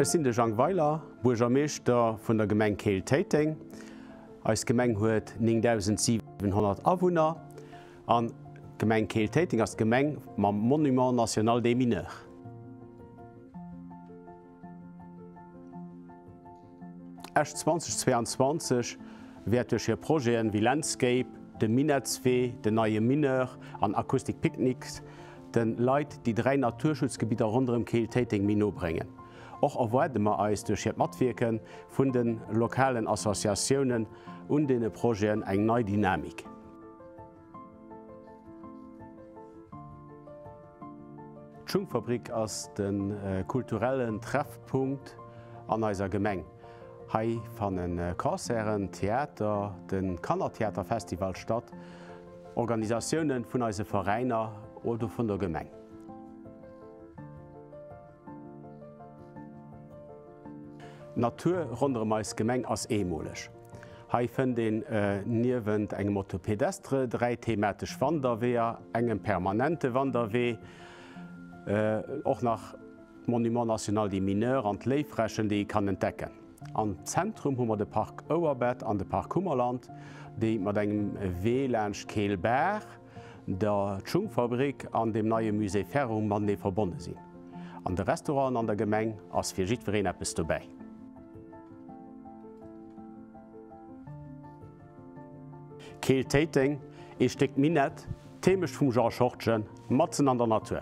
Ech sinn de Jang Weiler, Buergermeeschter vun der Gemeng Keel-Téiteng. Eis Gemeng huet 9.700 Awunner an d'Gemeng Keel-Téiteng ass d'Gemeng mam Monument national des mineurs. Esch 2022 wäert duerch hir Projeten wéi Landscape, de Minettswee, den neie Mineur an Acoustic Picnics de Leit déi 3 Naturschutzgebidder ronderëm Keel-Téiteng méi no bréngen. Och erwaarde mer eis duerch hiert Matwierke vun de lokalen Associatiounen un deene Projeten eng nei Dynamik. D'Schungfabrik ass de kulturellen Treffpunkt an eiser Gemeng. Hei fanne Concerten, Theater, de Kannertheaterfestival statt, Organisatioune vun eise Veräiner oder vun der Gemeng. D'Natur ronderëm eis Gemeng ass eemoleg. Hei fënnt een niewent engem Autopédestre 3 thematesch Wanderweeër, engem permanente Wanderwee, och nach d'Monument national des mineurs an d'Léiffrächen, déi ee kann entdecken. Am Zentrum hu mer de Park Ouerbett an de Park Hummerland, déi mat engem Wee laanscht d'Keelbaach, der Schungfabrik an dem neie Musée Ferrum matenee verbonne sinn. An de Restauranten an der Gemeng ass fir jiddwereen eppes dobäi. Keel-Téiteng, ee Stéck Minett, d'Heemecht vum Jean Schortgen, matzen an der Natur.